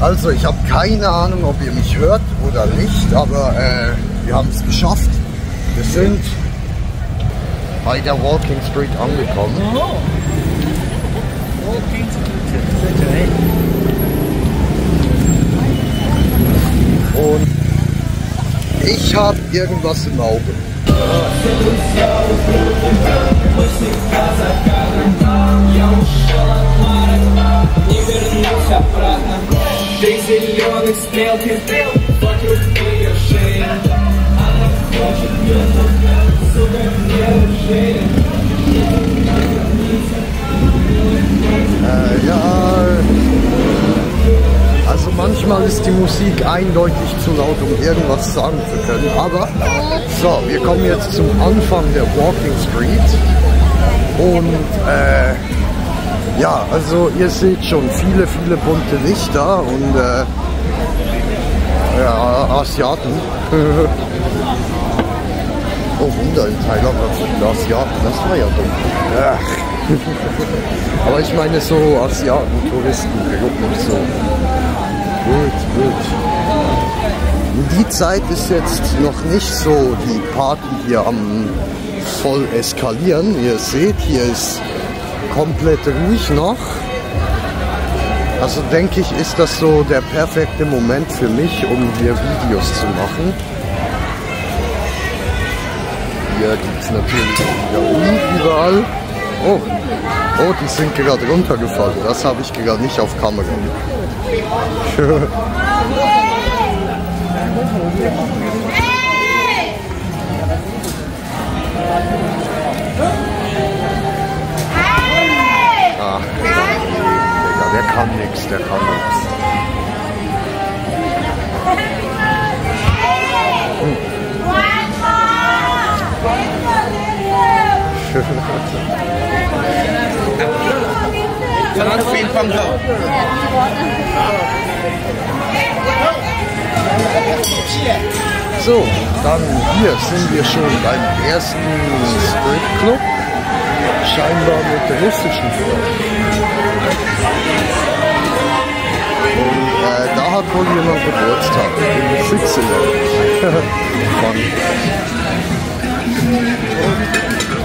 Also ich habe keine Ahnung, ob ihr mich hört oder nicht, aber wir haben es geschafft. Wir sind bei der Walking Street angekommen. Und ich habe irgendwas im Auge. Ja, also manchmal ist die Musik eindeutig zu laut, um irgendwas sagen zu können, aber so, wir kommen jetzt zum Anfang der Walking Street und ja, also ihr seht schon viele bunte Lichter und ja, Asiaten. Oh Wunder, in Thailand hat es viele Asiaten, das war ja dumm. Aber ich meine so Asiaten, Touristengruppen und so. Gut. Die Zeit ist jetzt noch nicht so die Party hier am voll eskalieren. Ihr seht, hier ist komplett ruhig noch. Also denke ich, ist das so der perfekte Moment für mich, um hier Videos zu machen. Hier gibt es natürlich wieder überall. Oh, die sind gerade runtergefallen. Das habe ich gerade nicht auf Kamera. Ach, der kann nichts, der kann nichts. So, dann hier sind wir schon beim ersten Stripclub, scheinbar mit russischen Frauen. Und da hat wohl jemand Geburtstag, in Switzerland.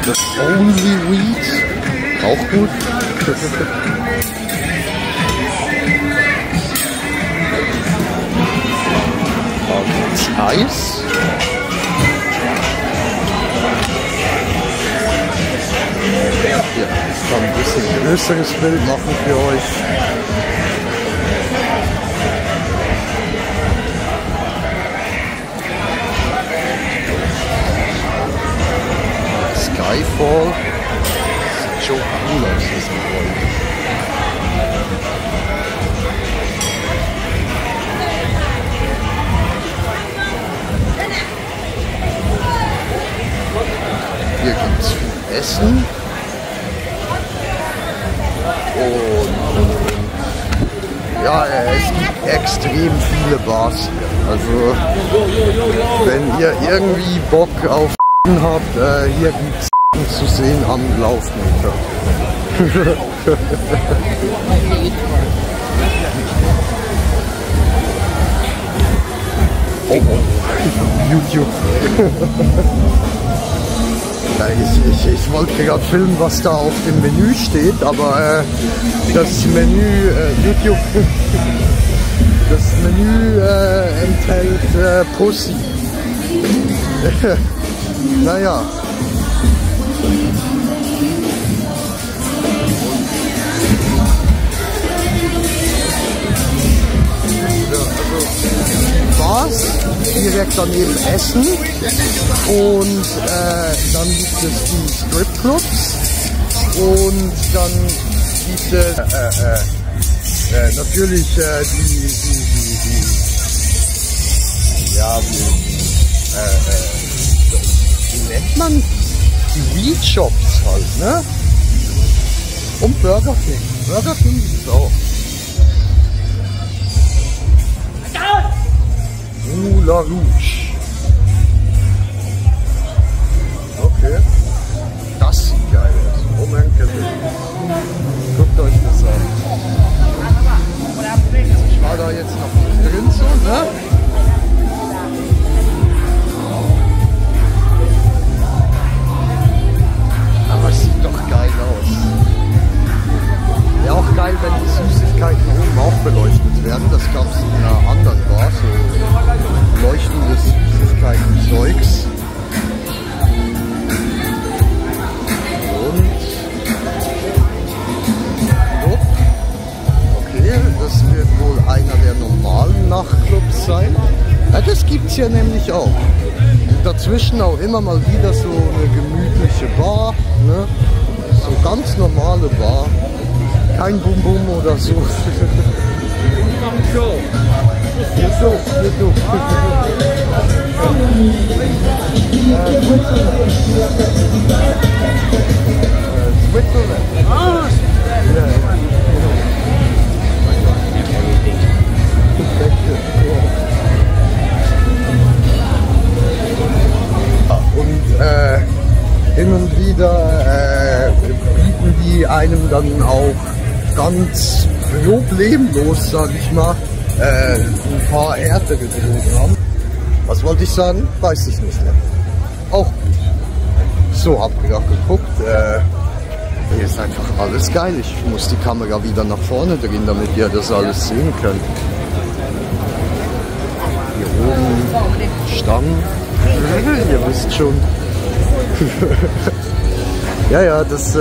Das Only Weed, auch gut. Eis. Ja, ich kann ein bisschen größeres Bild machen für euch. Skyfall. Sieht schon cool aus, das Gebäude. Hier gibt es viel Essen und ja, es gibt extrem viele Bars hier. Also wenn ihr irgendwie Bock auf habt, hier gibt es zu sehen am Laufmeter. Oh, YouTube. Ich wollte gerade filmen, was da auf dem Menü steht, aber das Menü YouTube, das Menü enthält Pussy. Naja. Bars, direkt daneben Essen und dann gibt es die Stripclubs und dann gibt es natürlich wie nennt man die Weed Shops halt, ne? Und Burger King. Burger King gibt es auch. Moulin Rouge. Okay. Das sieht geil aus. Moment, guckt euch das an. Ich war da ja jetzt noch nicht drin, so, ne? Aber es sieht doch geil aus. Ja, auch geil, wenn die Süßigkeiten oben auch beleuchtet werden. Das gab es in einer anderen Bar, so leuchtendes Süßigkeiten-Zeugs. Und okay, das wird wohl einer der normalen Nachtclubs sein. Ja, das gibt es hier nämlich auch. Und dazwischen auch immer mal wieder so eine gemütliche Bar, ne? So ganz normale Bar. Kein Bum-Bum oder so. Und hin und wieder bieten die einem dann auch ganz problemlos, sag ich mal, ein paar härtere Drogen haben. Was wollte ich sagen? Weiß ich nicht mehr. Auch gut. So, hab ich auch geguckt. Hier ist einfach alles geil. Ich muss die Kamera wieder nach vorne drehen, damit ihr das alles sehen könnt. Hier oben Stangen. Ihr wisst schon. Ja, das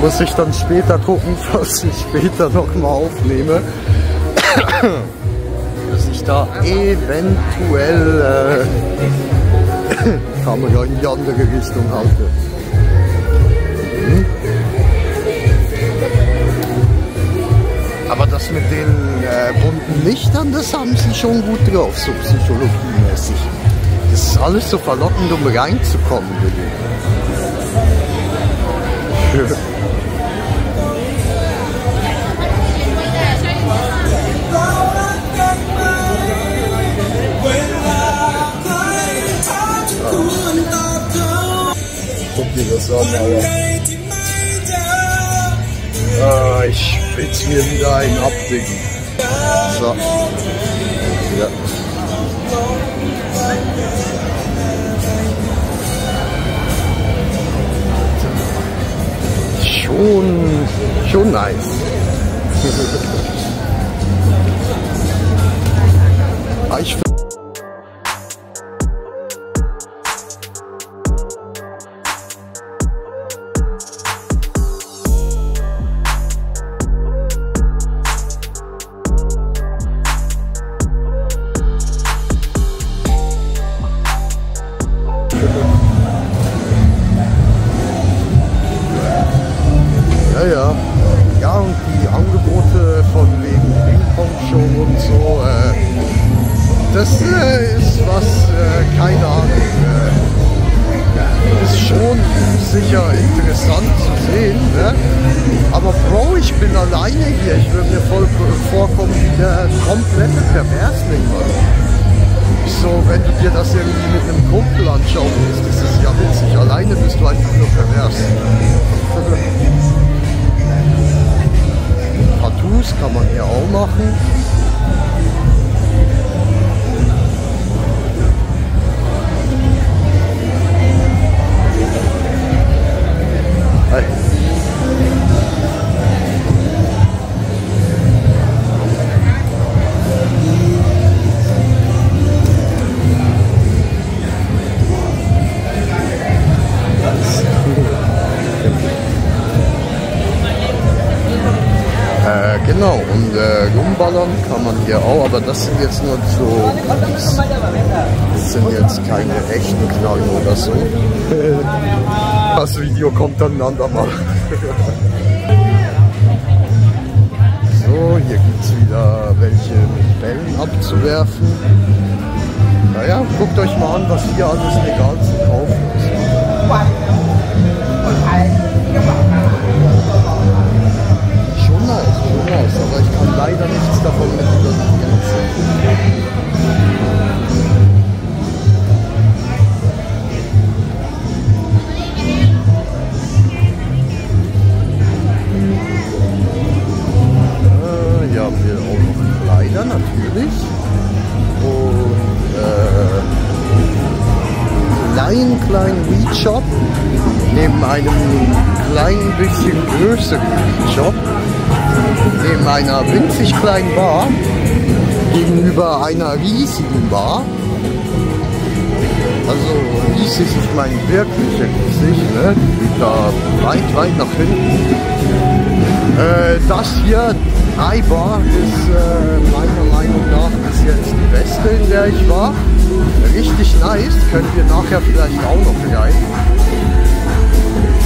muss ich dann später gucken, was ich später nochmal aufnehme. Dass ich da eventuell Kamera in die andere Richtung halte. Aber das mit den bunten Lichtern, das haben sie schon gut drauf, so psychologiemäßig. Das ist alles so verlockend, um reinzukommen. Guck dir das an, Alter. Ich will's mir wieder einen abdicken. So. Ja. Schon nice. Ich Ja, und die Angebote von wegen Ping-Pong-Show und so, das ist was, keine Ahnung, ist schon sicher interessant zu sehen, ne? Aber Bro, ich bin alleine hier, ich würde mir voll vorkommen wie der komplette Perversling, Mann. So, wenn du dir das irgendwie mit einem Kumpel anschauen willst, ist es ja witzig, alleine bist du einfach nur pervers. Tattoos kann man hier auch machen. Hey. Genau, und rumballern kann man hier auch, aber das sind jetzt nur so, das sind jetzt keine echten Knallen oder so. Das Video kommt dann ein andermal. So, hier gibt es wieder welche mit Bällen abzuwerfen. Naja, guckt euch mal an, was hier alles legal zu kaufen ist. Schon nice, aber ich kann leider nichts davon mit übernehmen. Ja, wir auch noch. Foodshop neben einem kleinen bisschen größeren Shop, neben einer winzig kleinen Bar, gegenüber einer riesigen Bar. Also riesig, ich meine wirklich riesig, ne? Da weit nach hinten. Das hier, Eibar, ist meiner Meinung nach bis jetzt die beste, in der ich war. Richtig nice, können wir nachher vielleicht auch noch rein.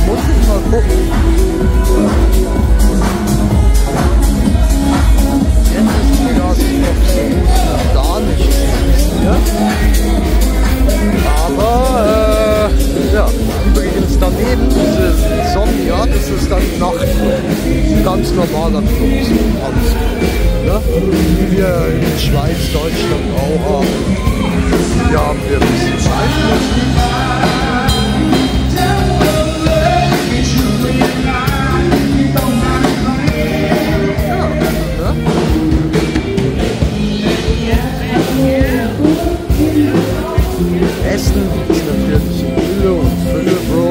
Muss ich mal gucken. Jetzt ist gerade noch so gar nichts hier. Aber ja, übrigens daneben diese Insomnia, das ist dann Nachtclub. Ganz normaler Club. Ja? Wie wir in Schweiz, Deutschland auch haben. Hier haben wir ein bisschen Live-Musik. Essen ist natürlich in Fülle und Fülle, Bro.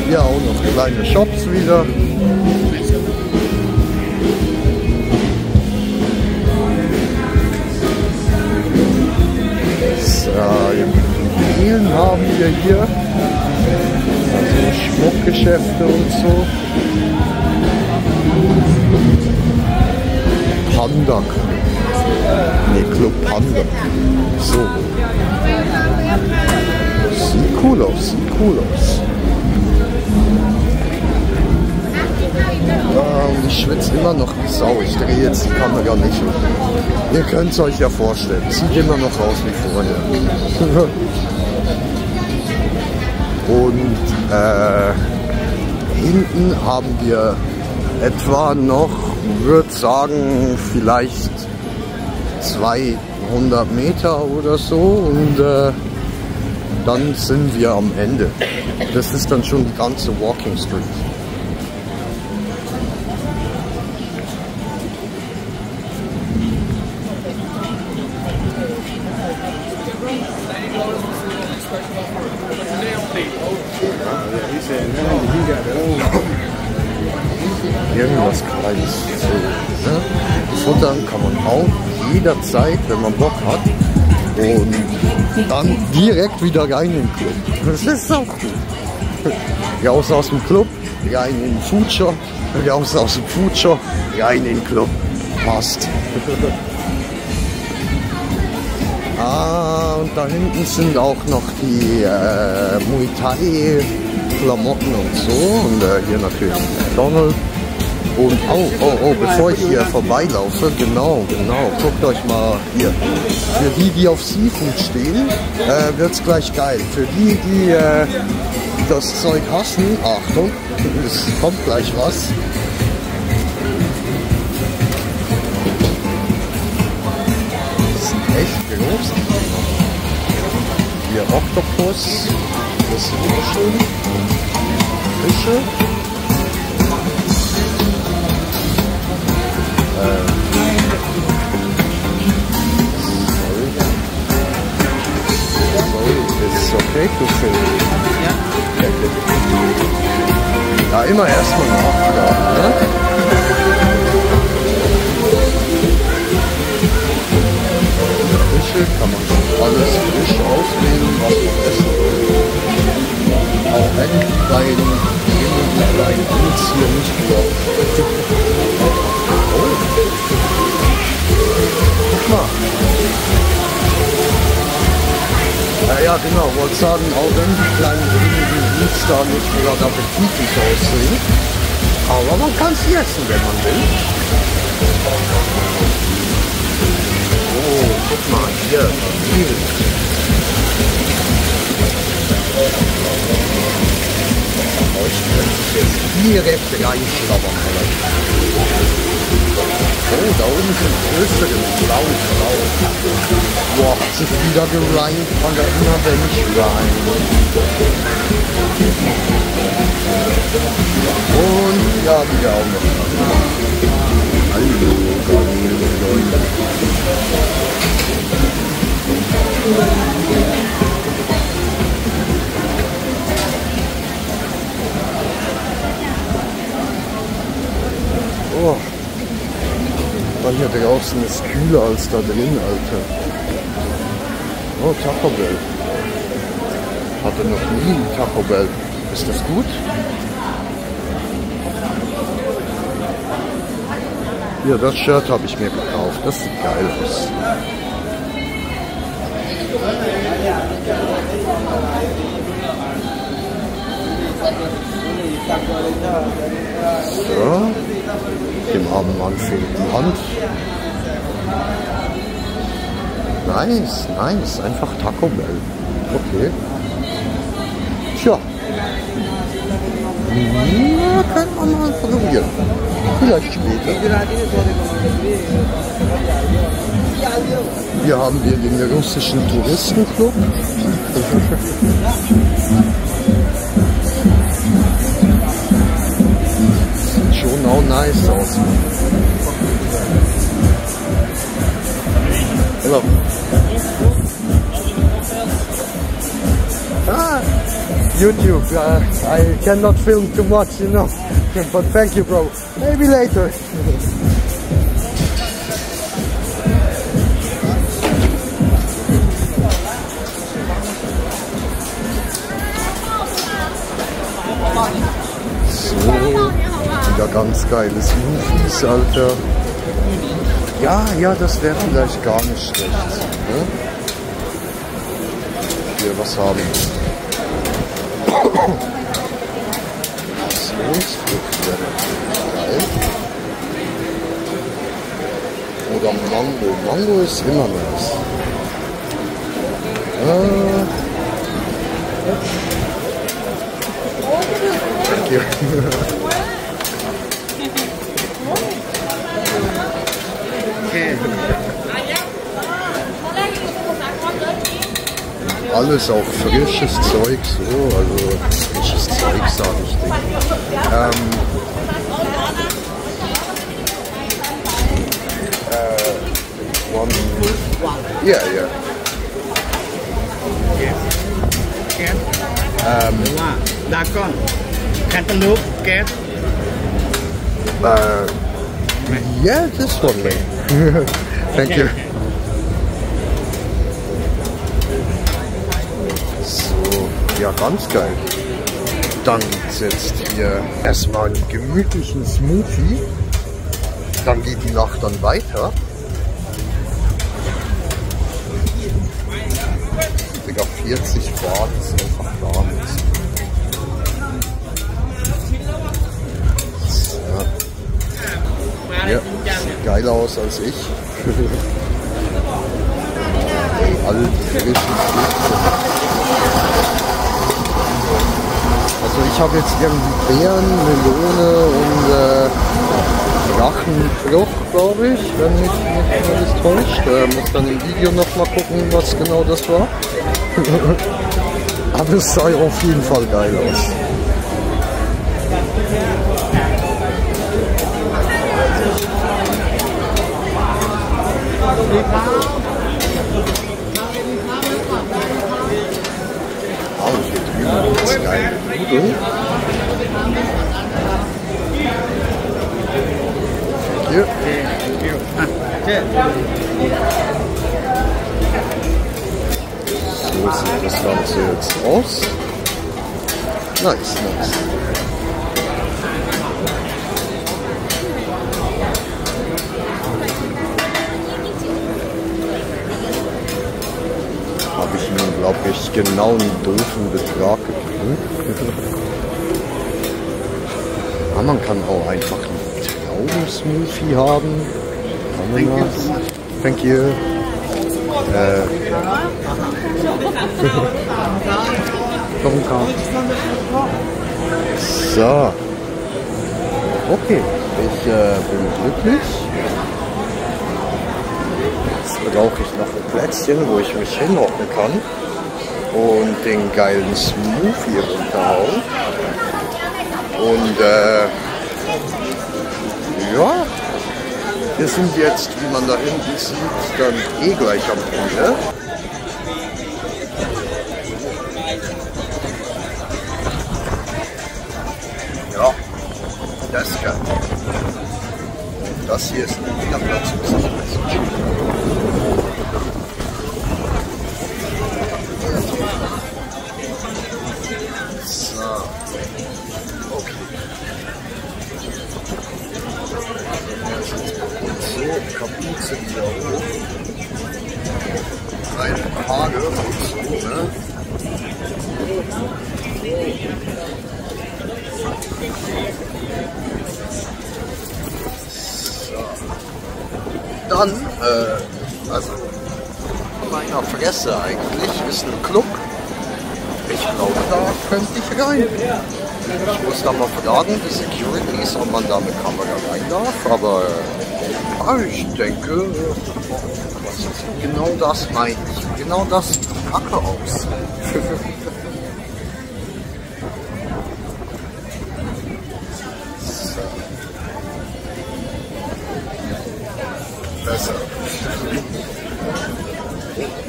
Hier auch noch kleine Shops wieder. Juwelen haben wir hier. Also Schmuckgeschäfte und so. Panda. Ne, Club Panda. So. Sieht cool aus, sieht cool aus. Und ich schwitze immer noch wie Sau. Ich drehe jetzt die Kamera nicht um. Ihr könnt es euch ja vorstellen. Sieht immer noch aus wie vorher. Und hinten haben wir etwa noch, würde sagen, vielleicht 200 Meter oder so. Und dann sind wir am Ende. Das ist dann schon die ganze Walking Street. Irgendwas Kleines. So, ne? Futtern kann man auch jederzeit, wenn man Bock hat. Und dann direkt wieder rein in den Club. Das ist auch gut. Raus aus dem Club, rein in den Foodshop, raus aus dem Foodshop, rein in den Club. Passt. Und da hinten sind auch noch die Muay Thai Klamotten und so. Und hier natürlich McDonald's. Und bevor ich hier vorbeilaufe, genau, guckt euch mal hier. Für die auf Seafood stehen, wird es gleich geil. Für die das Zeug hassen, Achtung, es kommt gleich was. Das ist echt groß. Hier Oktopus, das ist wunderschön. Fische. Ist okay zu filmen? Ja. Ja, immer erstmal nachfragen, ne? Fische kann man schon alles frisch auswählen, was man essen will. Auch wenn bei den kleinen Dings hier nicht glaubt. Oh. Guck mal. Ja, genau, wollte sagen, auch wenn die kleinen wenigen Woods da nicht gerade appetitlich aussehen, aber man kann es essen, wenn man will. Oh, guck mal, hier, Wild. Oh, ich könnte jetzt direkt reinschlabbern. Oh, da oben sind größere, blau. Boah, hat sich wieder gereimt, kann da immer wenn ich rein. Und ja, wieder auch noch. Hallo, Leute. Hier draußen ist kühler als da drin, Alter. Oh, Taco Bell. Hatte noch nie ein Taco Bell. Ist das gut? Ja, das Shirt habe ich mir gekauft. Das sieht geil aus. So. Dem armen Mann fehlt die Hand. Nice, nice. Einfach Taco Bell. Okay. Tja. Ja, kann man mal probieren. Vielleicht später. Hier haben wir den russischen Touristenclub. Sieht schon auch nice aus. Hello. Ah, YouTube. I cannot film too much, you know. But thank you, bro. Maybe later. So, wieder ganz geiles Smoothies, Alter. Ja, ja, das wäre vielleicht gar nicht schlecht. Ne? Hier, was haben wir? Passionsfrucht wäre geil. Oder Mango. Mango ist immer nice. Thank you. Alles auch frisches Zeug, so, also frisches Zeug sage ich dir. Yeah, yeah. Dragon, cantaloupe, cat. Yeah, this one, man. Thank you. So, ja, ganz geil. Dann jetzt hier erstmal einen gemütlichen Smoothie. Dann geht die Nacht dann weiter. Digga, 40 Grad ist einfach gar nichts. Ja, sieht geiler aus als ich. All die frischen Früchte. Also ich habe jetzt irgendwie Beeren, Melone und Drachenfrucht, glaube ich, wenn mich nicht alles täuscht. Muss dann im Video noch mal gucken, was genau das war. Aber es sah auf jeden Fall geil aus. Oh, hier drüben gibt es geile Nudeln. Hier. So sieht das Ganze jetzt aus. Nice, nice. Habe ich mir, glaube ich, genau einen doofen Betrag gekriegt. Aber man kann auch einfach einen Traubensmoothie haben. Thank you. So. Okay, ich bin glücklich. Jetzt brauche ich noch ein Plätzchen, wo ich mich hinhocken kann und den geilen Smoothie runterhauen. Und ja, wir sind jetzt, wie man da hinten sieht, dann eh gleich am Ende. Ja, das kann. Das hier ist ein Kinderplatz. So. Okay. So, Kapuze wieder hoch. Eine Haare und so, ne? Dann, also meiner Fresse eigentlich ist ein Club. Ich glaube, da könnte ich rein. Ich muss da mal fragen, die Securities, ob man da mit Kamera rein darf, aber ich denke, genau das meine ich. Genau das packe aus. Besser.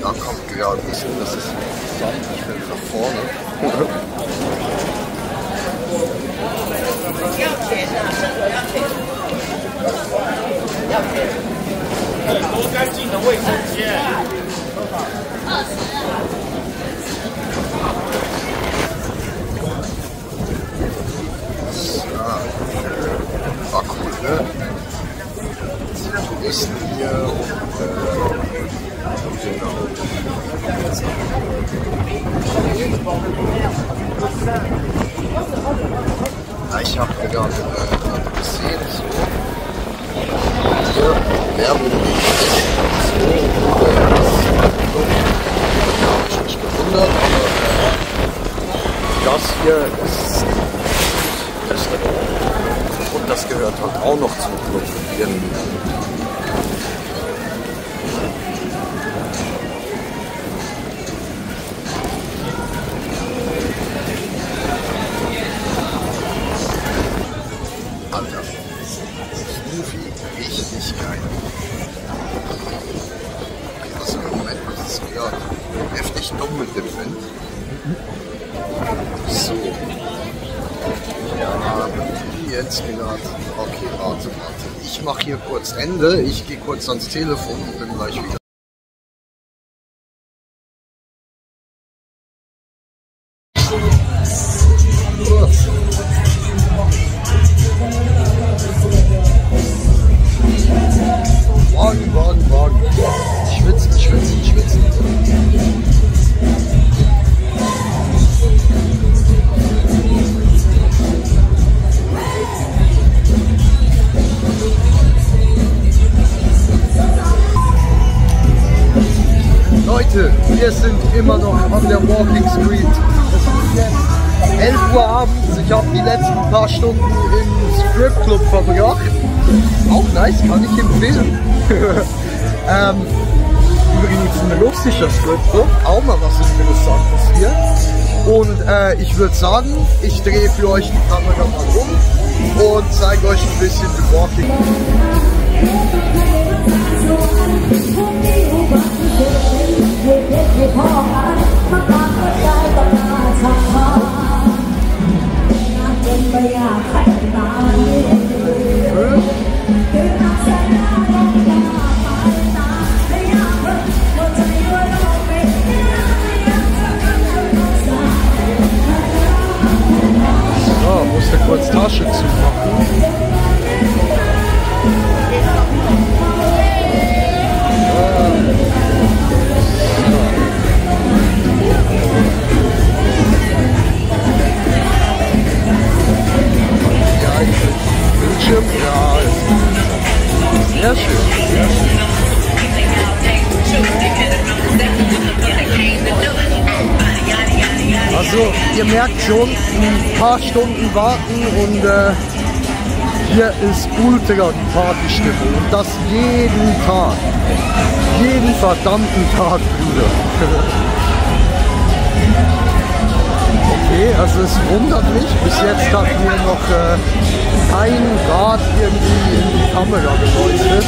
Da kommt gerade ein bisschen, das ist interessant, ich will nach vorne. War cool, ne? Touristen hier und genau. Ja, ich habe gerade gesehen, so hier Werbung so, habe ich mich gewundert, aber das hier ist und das gehört halt auch noch zum Club. Alter, Smoothie, richtig geil. Okay, also im Moment ist es wieder heftig dumm mit dem Wind. So. Ja, jetzt gerade. Okay, warte. Ich mache hier kurz Ende. Ich gehe kurz ans Telefon und bin gleich wieder. Wagen. Schwitzen. Leute, wir sind immer noch an der Walking Street. Es ist jetzt 11 Uhr abends. Ich habe die letzten paar Stunden im Stripclub verbracht. Auch nice, kann ich empfehlen. Übrigens ein lustiger Stripclub, auch mal was Interessantes hier. Und ich würde sagen, ich drehe für euch die Kamera mal um und zeige euch ein bisschen die Walking. So, musste kurz Tasche zumachen. Bildschirm, ja, sehr schön. Also, ihr merkt schon, ein paar Stunden warten und hier ist ultra die Partystimmung und das jeden Tag. Jeden verdammten Tag, Bruder. Okay, also es wundert mich, bis jetzt hat mir noch kein Rad irgendwie in die Kamera geleuchtet.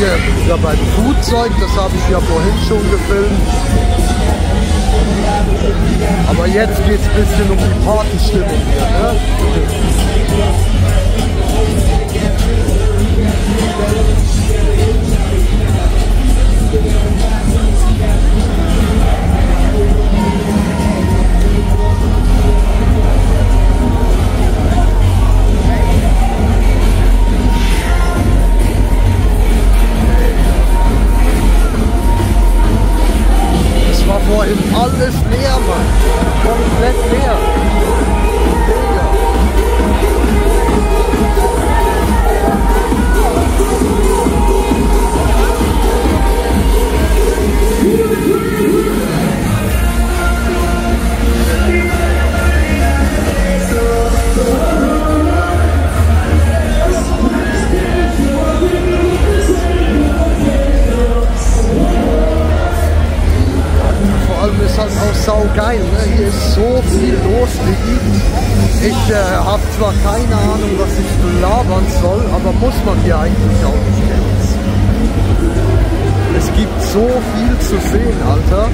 hier wieder beim Foodzeug, das habe ich ja vorhin schon gefilmt. Aber jetzt geht es ein bisschen um die Partystimmung hier, ne? War vorhin alles leer, Mann. Komplett leer. Ist halt auch saugeil, ne? Hier ist so viel los, Diggi. Ich habe zwar keine Ahnung, was ich labern soll, aber muss man hier eigentlich auch nicht jetzt. Es gibt so viel zu sehen, Alter.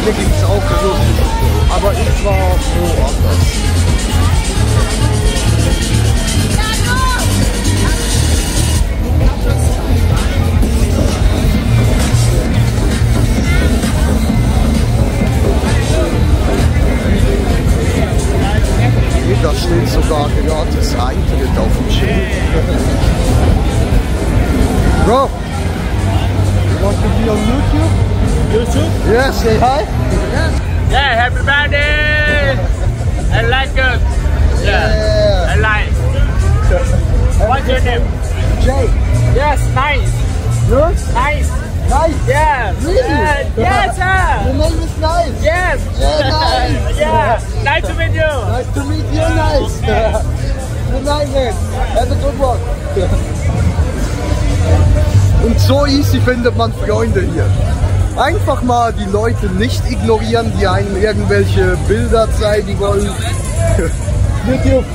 Hier gibt es auch Gerüste, aber ich war woanders. Da steht sogar gratis Eintritt auf dem Schild. Bro, you want to be on YouTube? YouTube? Yeah, say hi. Yeah, happy birthday! I like it. Yeah. I like. What's your name? Jay. Yes, nice. Yours? Nice. Nice. Yeah. Really? Yes, sir. Your name is Nice. Yes. Yeah, nice. Yeah. Nice to meet you. Nice to meet you, Nice. Good night, man. Have a good one. Und so easy findet man Freunde hier. Einfach mal die Leute nicht ignorieren, die einem irgendwelche Bilder zeigen wollen. YouTube.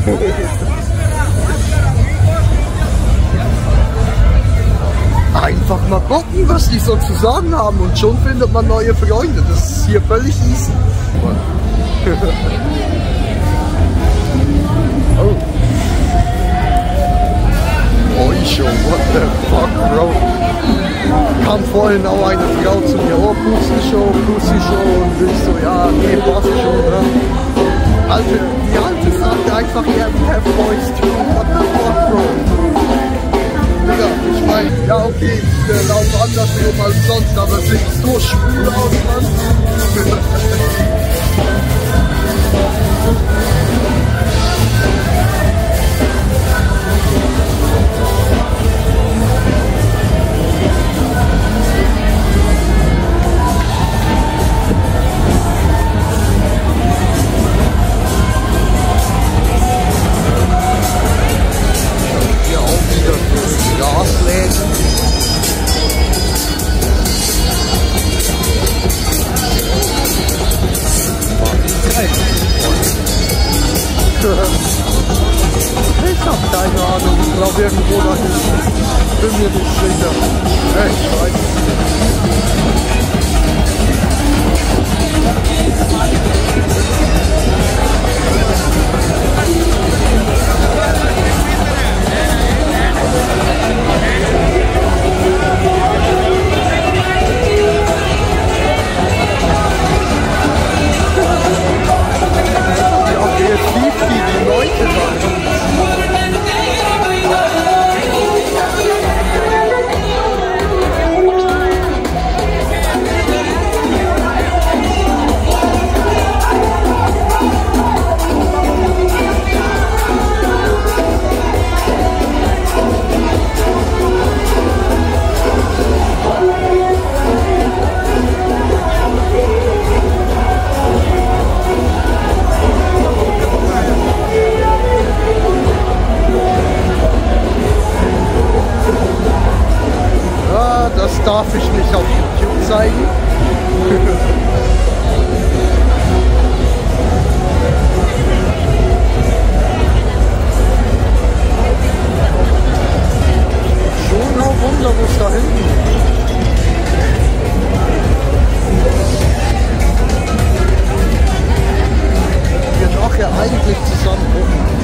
Einfach mal gucken, was die so zu sagen haben und schon findet man neue Freunde. Das ist hier völlig easy. Oh. Oisho, what the fuck, bro? Kam vorhin auch eine Frau zu mir, oh Pussy Show, und ich so, ja, nee, passt schon, ne? Alte, die Alte sagt einfach, yeah, we have boys too, what the fuck, bro? Digga, ich mein, ja okay, ich laufe andersrum als sonst, aber es sieht so schwul aus, Mann. darf ich nicht auf YouTube zeigen. Schon ein Wunder, wo es da hinten ist. Wir nachher eigentlich zusammen gucken.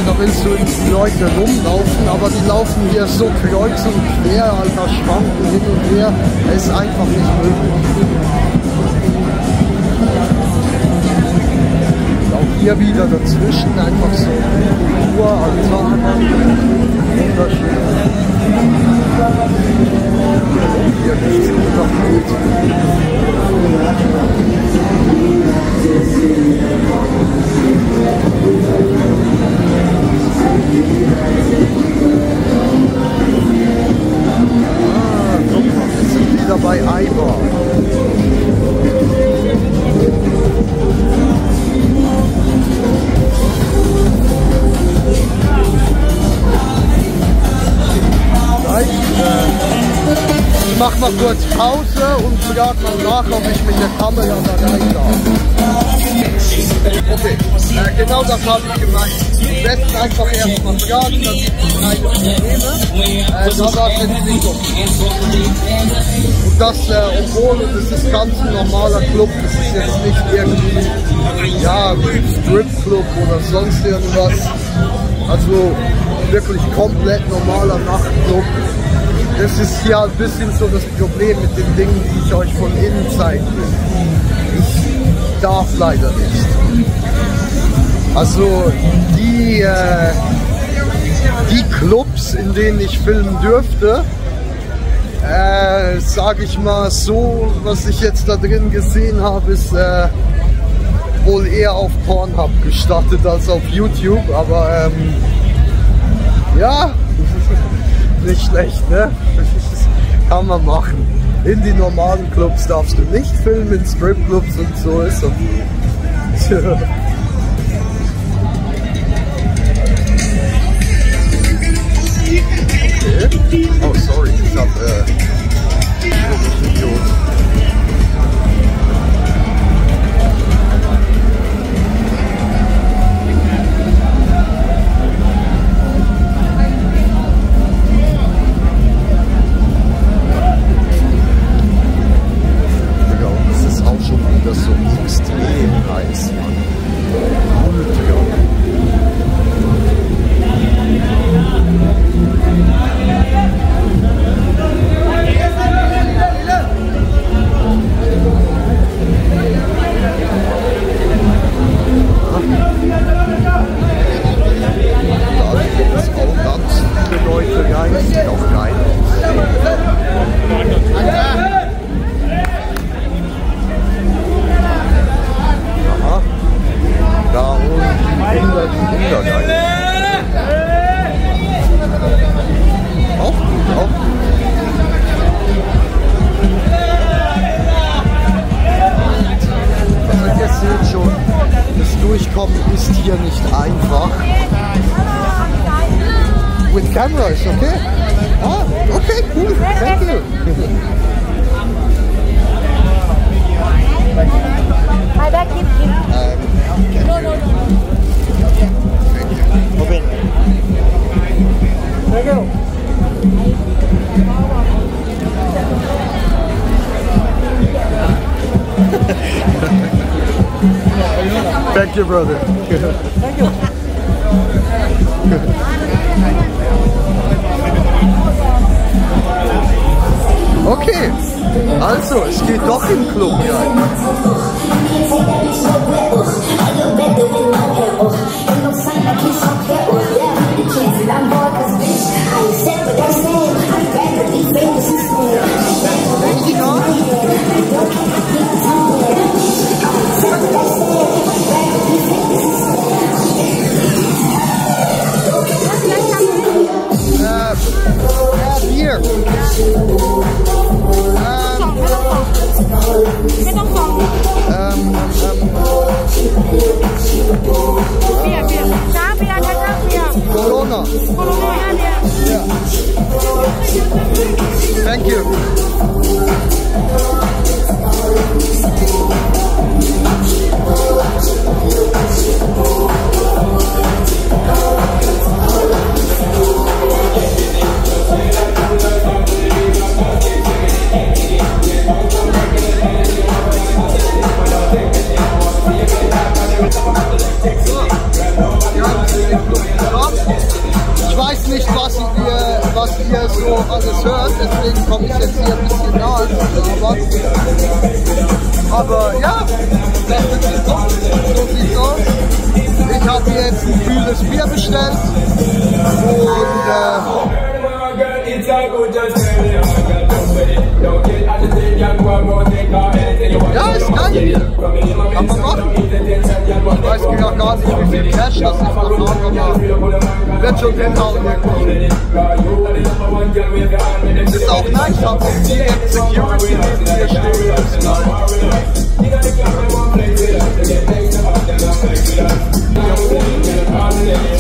Da willst du in die Leute rumlaufen, aber die laufen hier so kreuz und quer, Alter, schwanken hin und her. Es ist einfach nicht möglich. Auch hier wieder dazwischen einfach so Uraltar. Wunderschön. Hier nichts gut. Guck mal, wir sind wieder bei Aiba. Ich mach mal kurz Pause und frag mal nach, ob ich mit der Kamera da rein darf. Okay, genau das habe ich gemeint. Am besten einfach erstmal fragen, dann gibt es keine Probleme. Da war es Entwicklung. Und das, obwohl es ist ganz ein normaler Club, es ist jetzt nicht irgendwie, ja, Stripclub oder sonst irgendwas. Also wirklich komplett normaler Nachtclub. Das ist ja ein bisschen so das Problem mit den Dingen, die ich euch von innen zeigen will. Ich darf leider nicht. Also die Clubs, in denen ich filmen dürfte, sage ich mal so, was ich jetzt da drin gesehen habe, ist wohl eher auf Pornhub gestattet als auf YouTube, aber ja, nicht schlecht, ne? Kann man machen. In die normalen Clubs darfst du nicht filmen, in Stripclubs und so ist okay. Oh, sorry, ich hab Idiot. Das ist so extrem heiß, Mann. Ultra. Da gibt es auch ganz viele Leute rein, sieht auch geil aus. Da holen die Kinder geil. Auch gut, auch gut. Also ihr seht schon, das Durchkommen ist hier nicht einfach. With camera is okay? Ah, okay, cool. Thank you. My bag, keep. No. Thank you. Open. Thank you. Thank you, brother. Thank you. Okay, also es geht doch im Club rein. ไม่ต้องส่องเบียร์ช้าเบียร์ช้าเบียร์ Corona. โคโรนาเบียร์ Yeah. Thank you. Ich weiß nicht, was ihr so alles hört, deswegen komme ich jetzt hier ein bisschen nahe. Aber ja, das ist so. So sieht's aus. Ich habe mir jetzt ein kühles Bier bestellt und ja, ist geil. Kann man machen. Ich weiß gar nicht, wie viel Cash das ist, aber wird schon hinhauen irgendwie. Es ist auch nice, ich habe direkt Security neben mir stehen. Das ist nice.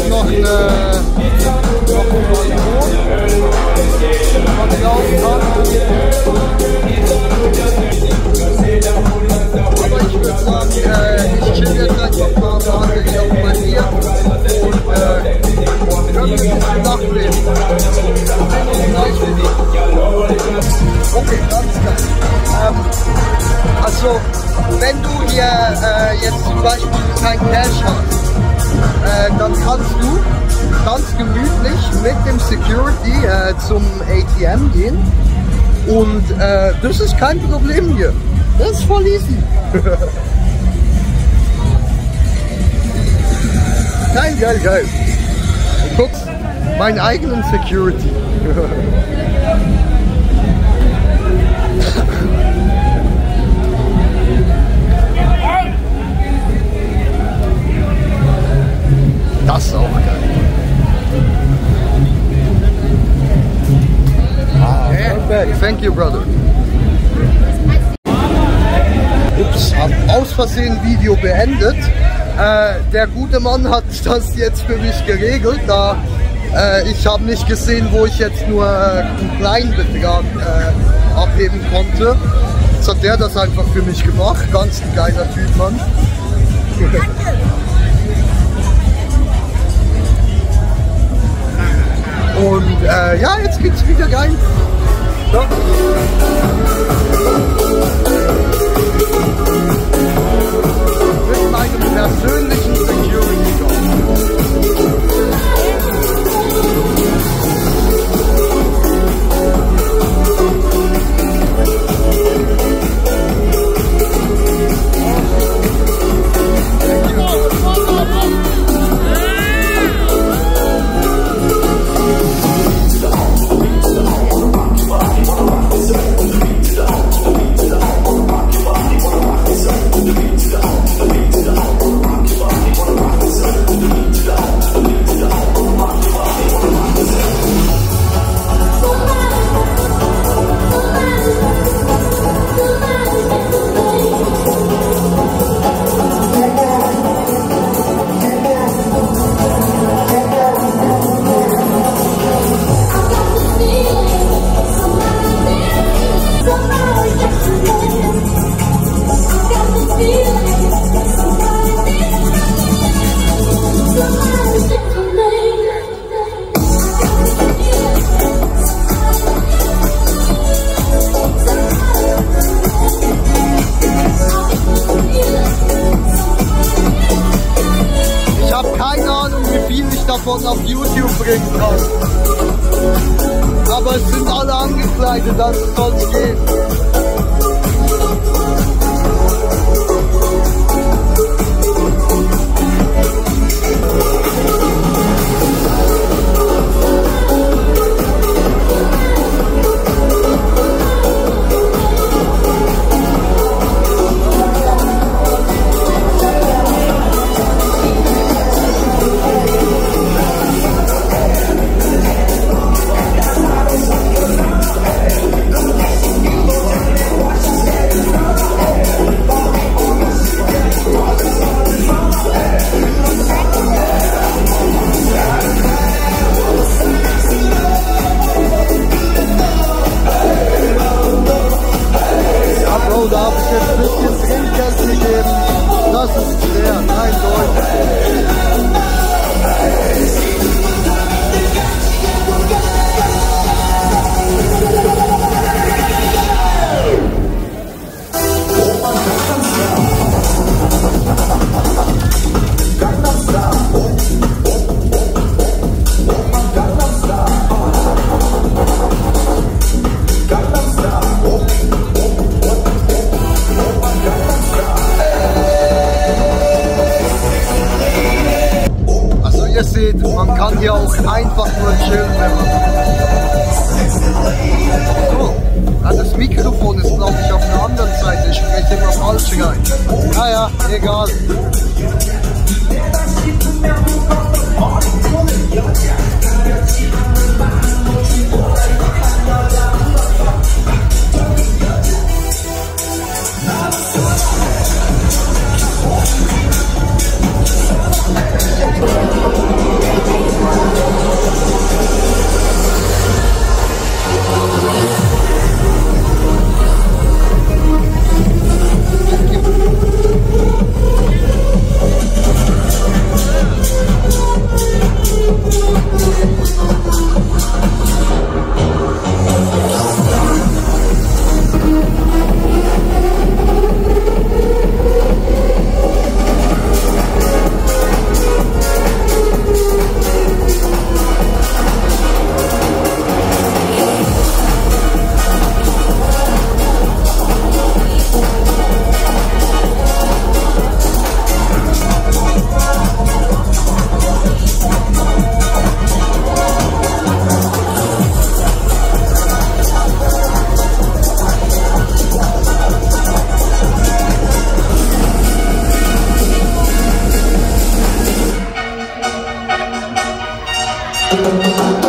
Noch ein Balkon, was ich laufen aber ich würde sagen, ich chill jetzt einfach ein paar Tage hier auf mein Bier und können wir ein bisschen nachleben. Okay, ganz geil. Also, wenn du hier jetzt zum Beispiel kein Cash hast, dann kannst du ganz gemütlich mit dem Security zum ATM gehen und das ist kein Problem hier. Das ist voll easy. Geil, geil. Und guckst, meinen eigenen Security. Das ist auch geil. Perfect. Thank you, brother. Ups, hab aus Versehen Video beendet. Der gute Mann hat das jetzt für mich geregelt, da ich habe nicht gesehen, wo ich jetzt nur einen kleinen Betrag abheben konnte. Jetzt hat der das einfach für mich gemacht. Ganz ein geiler Typ, Mann. Und ja, jetzt geht's wieder rein. So. Mit meinem persönlichen Security Guard. Davon auf YouTube bringen kann. Aber es sind alle angekleidet, also soll es gehen. einfach nur chillen, wenn man... So, das Mikrofon ist, glaube ich, auf der anderen Seite. Ich spreche immer falsch rein. Naja, egal. Thank you.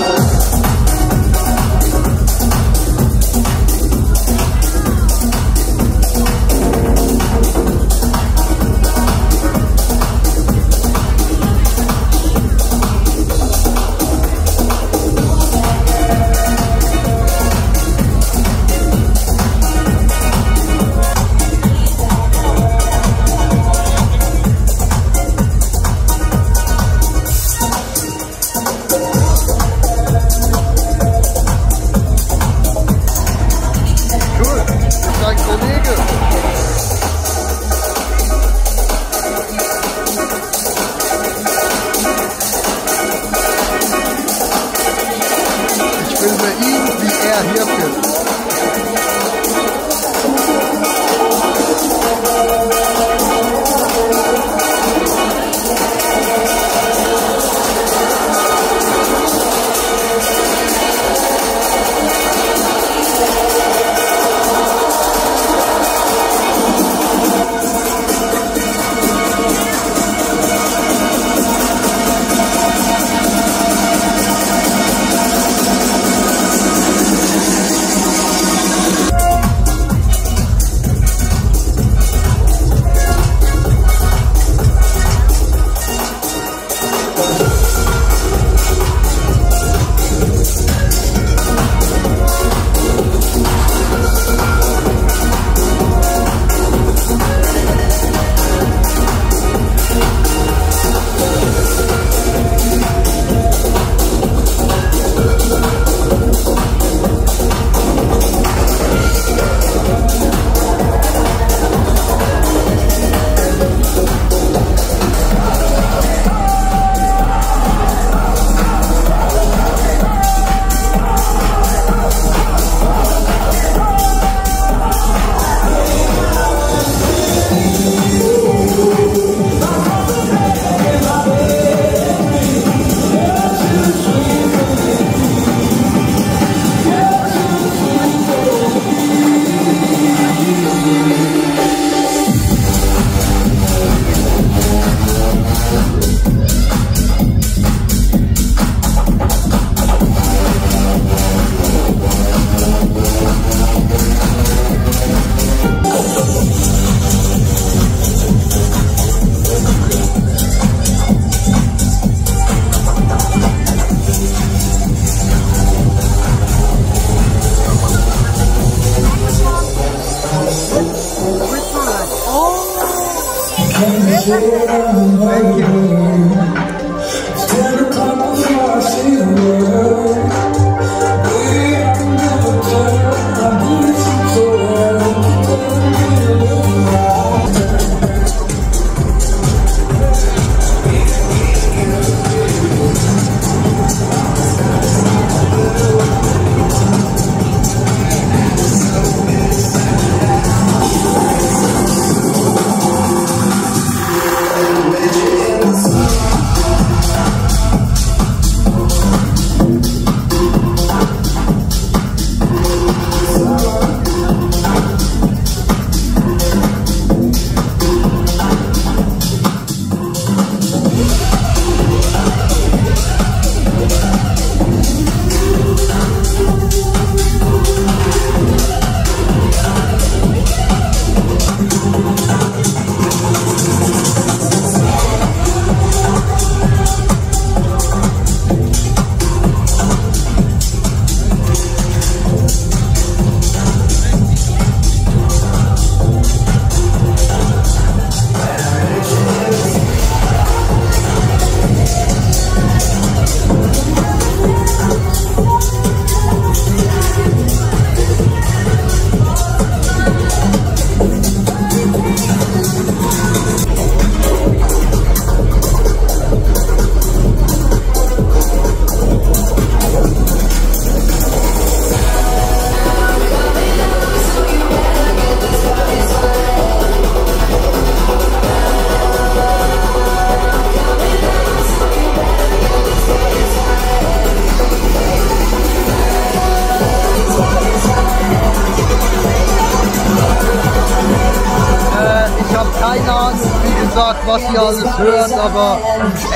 keine Ahnung, wie gesagt, was ihr alles hört, aber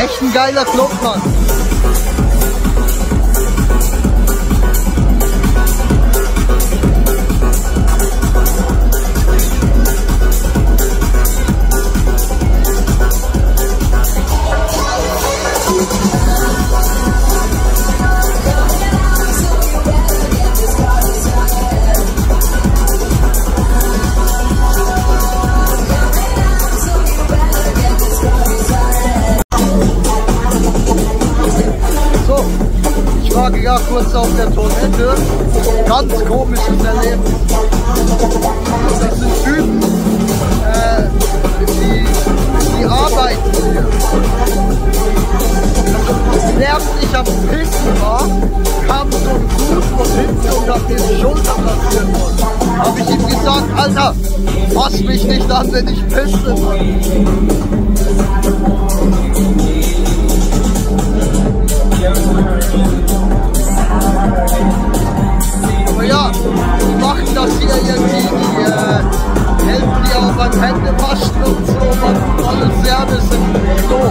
echt ein geiler Club, Mann. Ja, kurz auf der Toilette. Ganz komisches Erlebnis. Das sind Typen, die arbeiten hier. Während ich am Pissen war, kam so ein Fuß von hinten und hat mir die Schulter passiert worden. Habe ich ihm gesagt, Alter, fass mich nicht an, wenn ich pisse. Aber ja, die machen das hier irgendwie, die helfen dir auch beim Händewaschen und so, machen alle Service im Klo.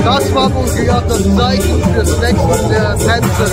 Das war wohl gerade das Zeichen fürs Wechseln der Tänzerin.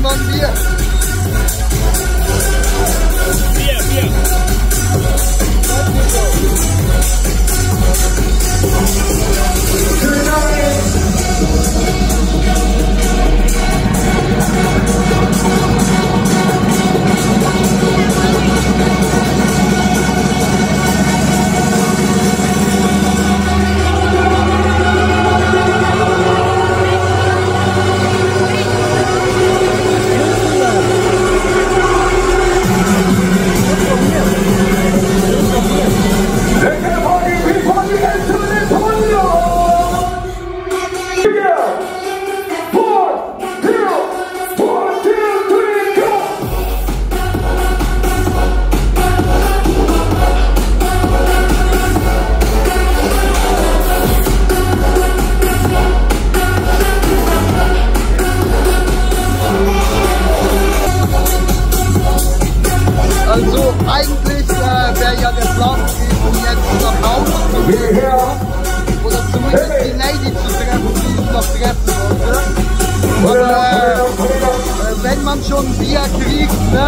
braucht noch ein Bier. Bier. Also eigentlich wäre ja der Plan gewesen, jetzt nach Hause zu gehen. Oder zumindest die Lady zu treffen, die ich noch treffen wollte. Und wenn man schon Bier kriegt, ne?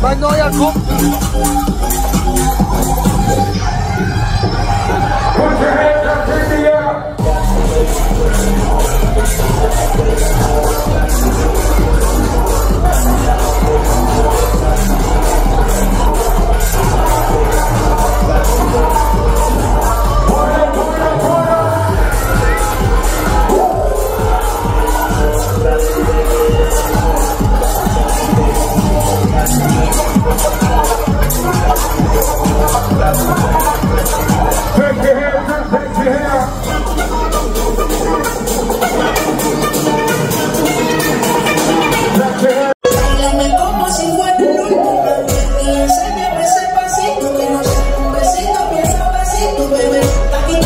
Mein neuer Kumpel.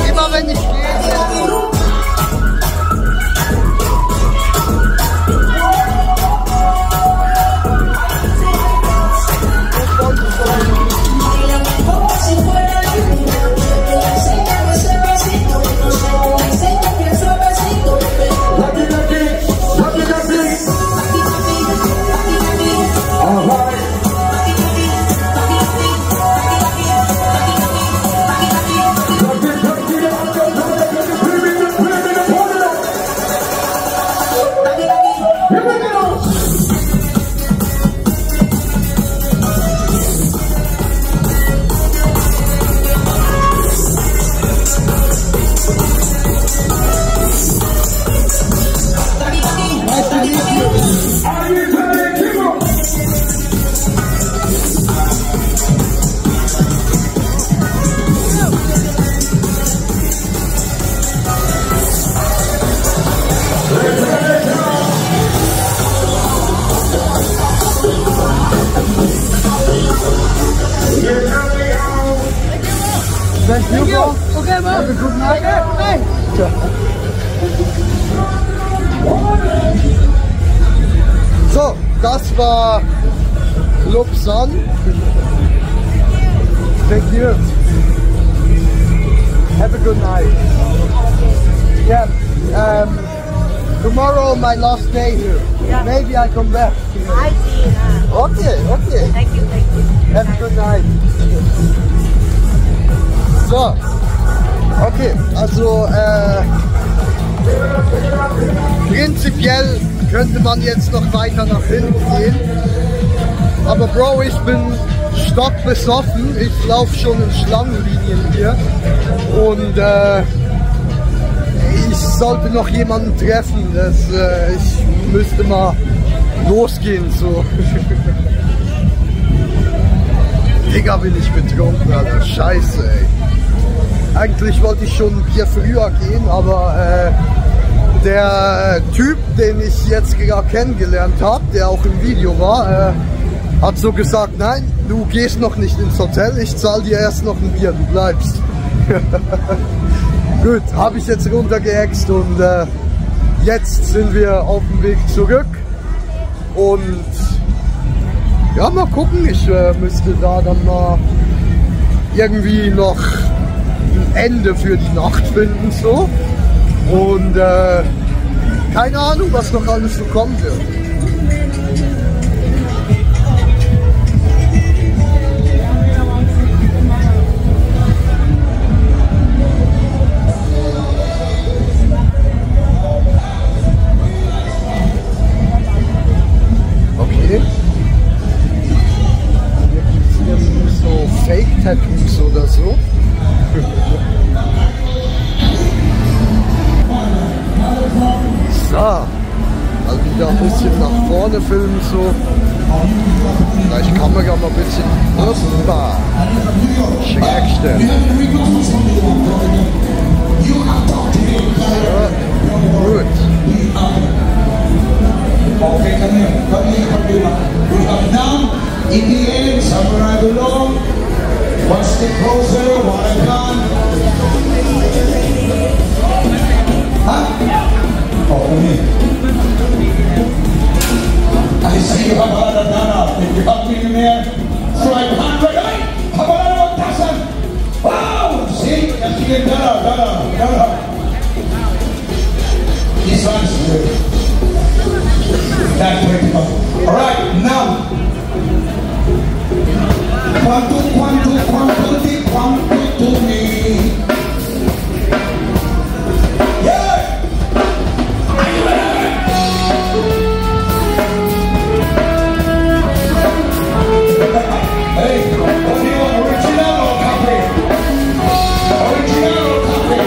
Immer wenn ich gehe. Thank you. Okay, man. Have a good night. Okay. So, das war Club Sun. Thank you. Have a good night. Yeah. Tomorrow my last day here. Yeah. Maybe I come back. I see. Okay, okay. Thank you. Have a good night. So, okay, also Prinzipiell könnte man jetzt noch weiter nach hinten gehen. Aber Bro, ich bin stockbesoffen. Ich laufe schon in Schlangenlinien hier. Und ich sollte noch jemanden treffen. Ich müsste mal losgehen. So. Digga, bin ich betrunken, Alter. Scheiße, ey. Eigentlich wollte ich schon ein Bier früher gehen, aber der Typ, den ich jetzt gerade kennengelernt habe, der auch im Video war, hat so gesagt, nein, du gehst noch nicht ins Hotel, ich zahle dir erst noch ein Bier, du bleibst. Gut, habe ich jetzt runtergehext und jetzt sind wir auf dem Weg zurück und ja, mal gucken, ich müsste da dann mal irgendwie noch ein Ende für die Nacht finden, so. Und keine Ahnung, was noch alles so kommen wird. Okay. Hier gibt es irgendwie so Fake-Tattoos oder so. So, mal wieder ein bisschen nach vorne filmen, so. Vielleicht Kamera mal ein bisschen schräg stellen. Ja, gut. One step closer, one gun. Huh? Oh, me. I see you have a dana. If you have been there, so I can't relate. Have a dozen. Wow! See? I see a dana. This one's good. That's pretty much. Alright, now. Quanto to me. Yeah! Are you ready? Hey, what do you want? Original or copy? Original or copy?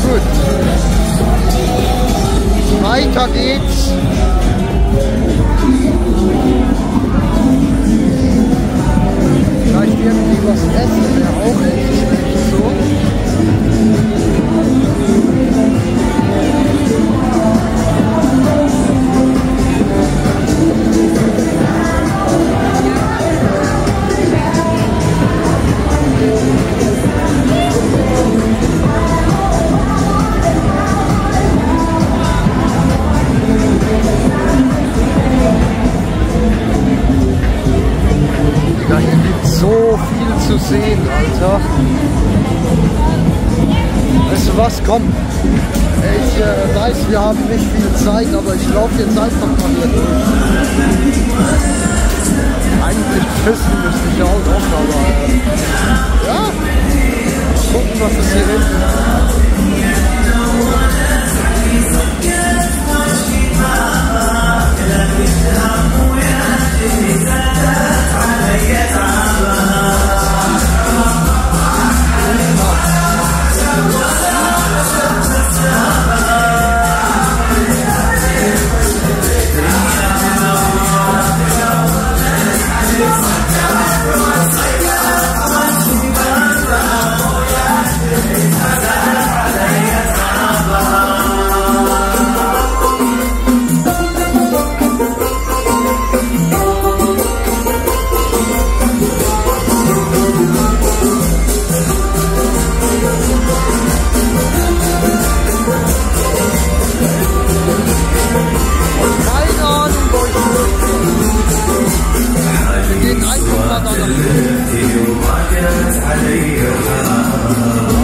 Gut. Weiter geht's. Vielleicht irgendwie was essen, wäre auch echt schlecht so. Zu sehen, Alter. Weißt du was? Komm. Ich weiß, wir haben nicht viel Zeit, aber ich laufe jetzt einfach mal hier durch. Eigentlich pissen müsste ich auch noch, aber ja. Gucken, was es hier hinten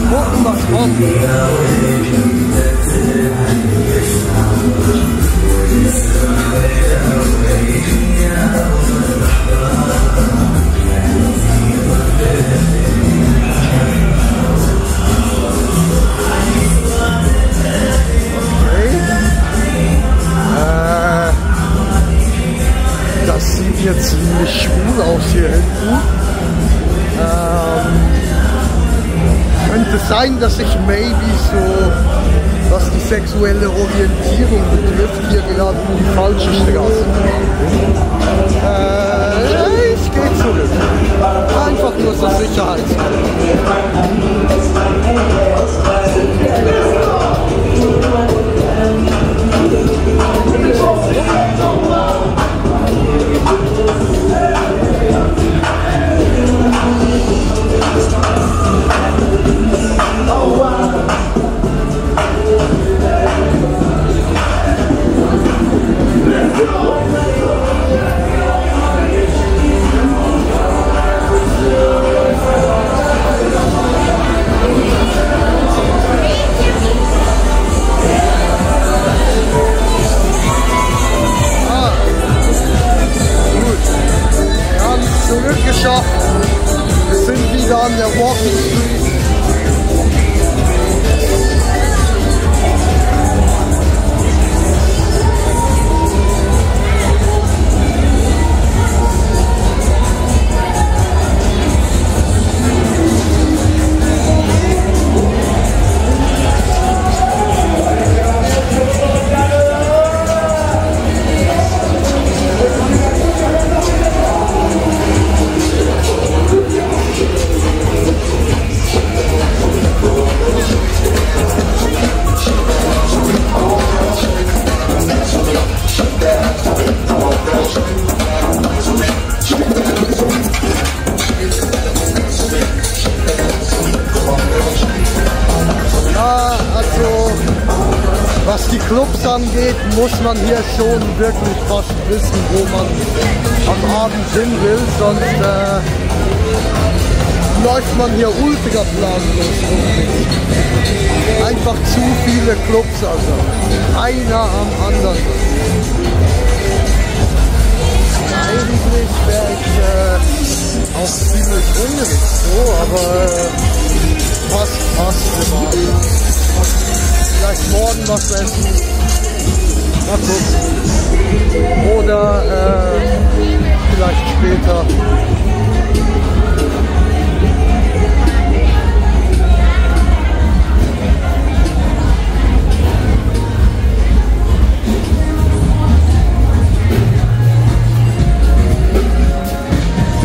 gucken, was kommt. Könnte sein, dass ich maybe so, was die sexuelle Orientierung betrifft, hier gerade in die falsche Straße gefahren bin. Ich gehe zurück. Einfach nur zur Sicherheitshalber. Zurückgeschafft. Wir sind wieder an der Walking Street. Was die Clubs angeht, muss man hier schon wirklich fast wissen, wo man am Abend hin will, sonst läuft man hier ultra planlos rum. Einfach zu viele Clubs, also einer am anderen. Eigentlich wäre ich auch ziemlich hungrig so, aber passt immer. Vielleicht morgen was essen. Mal gucken. Oder vielleicht später.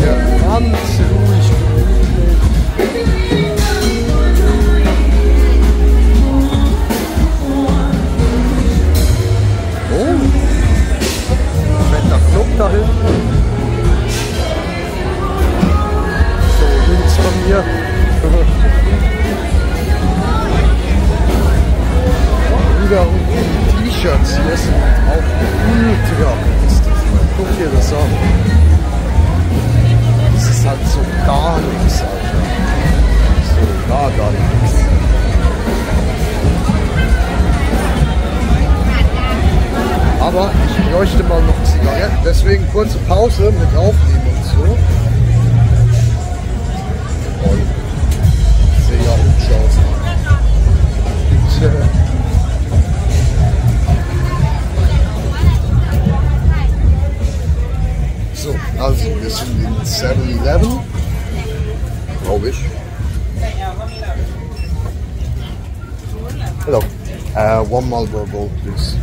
Ja, ganz ruhig. Da hinten. So, links von mir. Wieder T-Shirts hier sind auch ultra günstig. Guck dir das an. Das ist halt so gar nichts, Alter. So gar nichts. Aber ich bräuchte mal noch Zigaretten, deswegen kurze Pause mit Aufnehmen und so. Und sehe ja hübsch aus. So, also wir sind in 7-Eleven, glaube ich. Hello, one Marlboro Gold, please.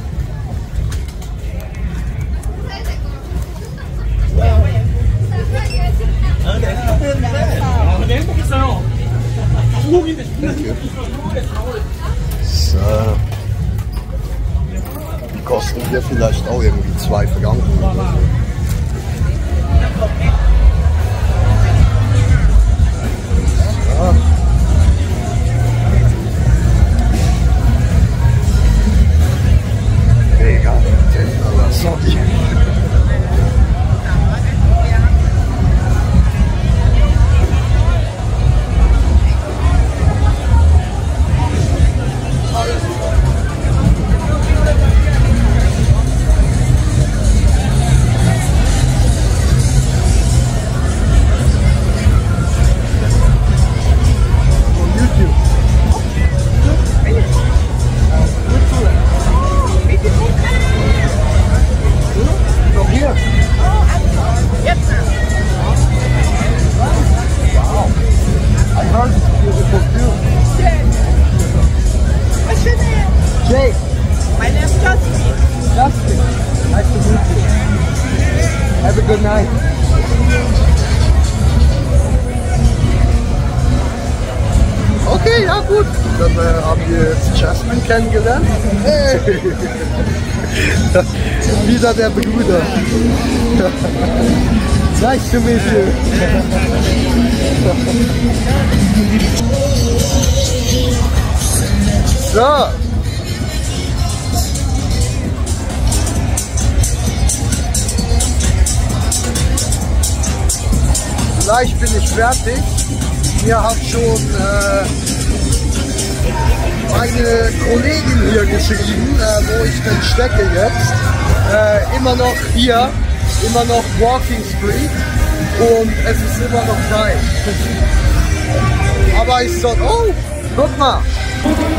So. Die kosten hier vielleicht auch irgendwie 2 Franken. So. Egal, sorry. haben wir jetzt Jasmine kennengelernt. Hey! Wieder der Bruder. Nice to meet you. So. Gleich bin ich fertig. Mir hat schon meine Kollegin hier geschrieben, wo ich denn stecke jetzt. Immer noch hier, immer noch Walking Street und es ist immer noch geil. Aber ich so, oh, guck mal,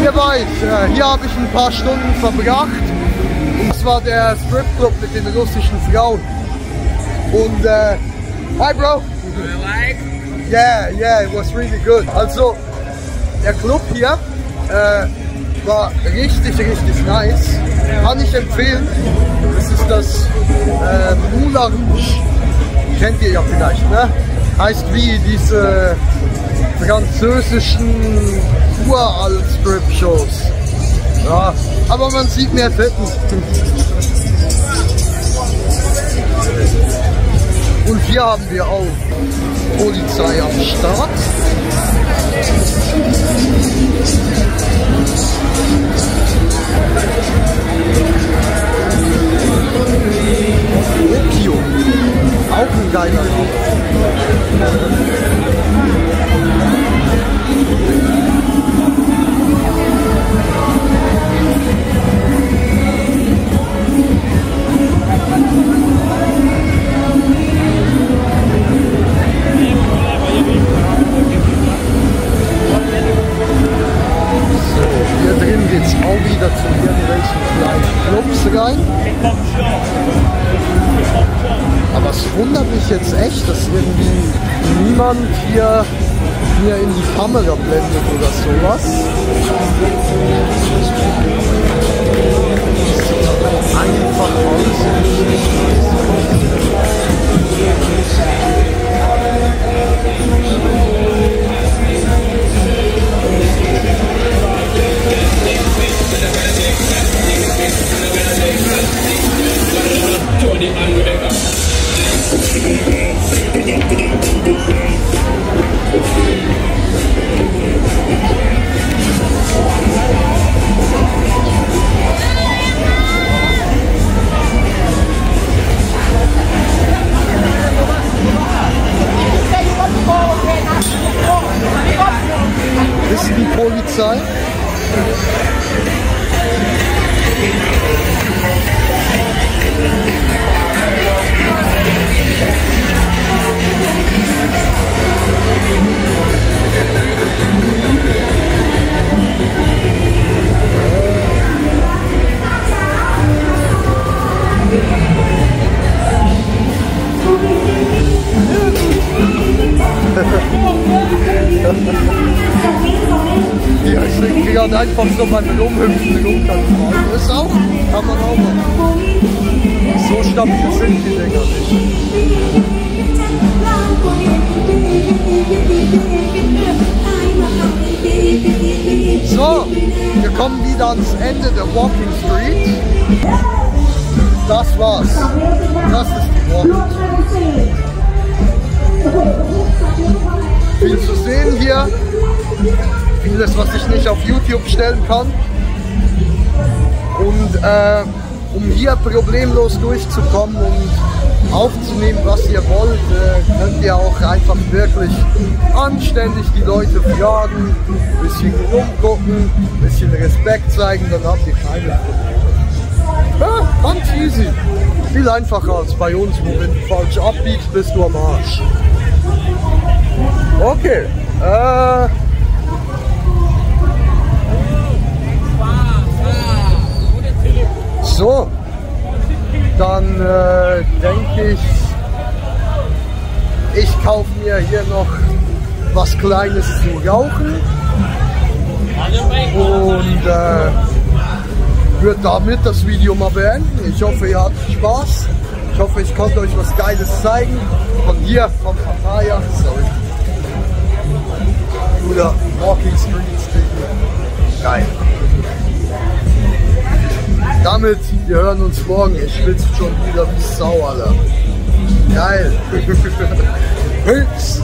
hier war ich. Hier habe ich ein paar Stunden verbracht. Und das war der Stripclub mit den russischen Frauen. Und hi bro. Yeah, it was really good. Also, der Club hier war richtig nice. Kann ich empfehlen. Das ist das Moulin Rouge. Kennt ihr ja vielleicht, ne? Heißt wie diese französischen Uralt-Strip-Shows. Ja, aber man sieht mehr Titten. Und hier haben wir auch Polizei am Start. Tokio, auch ein geiler Name. Hier drin geht es auch wieder zu irgendwelchen kleinen Clubs rein. Aber es wundert mich jetzt echt, dass irgendwie niemand hier mir in die Kamera blendet oder sowas. Einfach alles ist die Polizei. Ja, ich denke gerade einfach so beim Rumhüpfen runter. Das ist auch, kann man auch machen. So stabil sind die Dinger nicht. So, wir kommen wieder ans Ende der Walking Street. Das war's. Das ist die Walking Street. Viel zu sehen hier. Vieles, was ich nicht auf YouTube stellen kann. Und um hier problemlos durchzukommen und aufzunehmen, was ihr wollt, könnt ihr auch einfach wirklich anständig die Leute fragen, ein bisschen rumgucken, ein bisschen Respekt zeigen, dann habt ihr keine Probleme. Ja, ganz easy. Viel einfacher als bei uns, wo wenn du falsch abbiegst, bist du am Arsch. Okay. So, dann denke ich kaufe mir hier noch was Kleines zu rauchen und würde damit das Video mal beenden. Ich hoffe, ihr hattet Spaß. Ich hoffe, ich konnte euch was Geiles zeigen. Von hier, von Pattaya. Sorry. Oder Walking Street. Geil. Damit, wir hören uns morgen. Ich schwitze schon wieder wie Sau, Alter. Geil. Peace.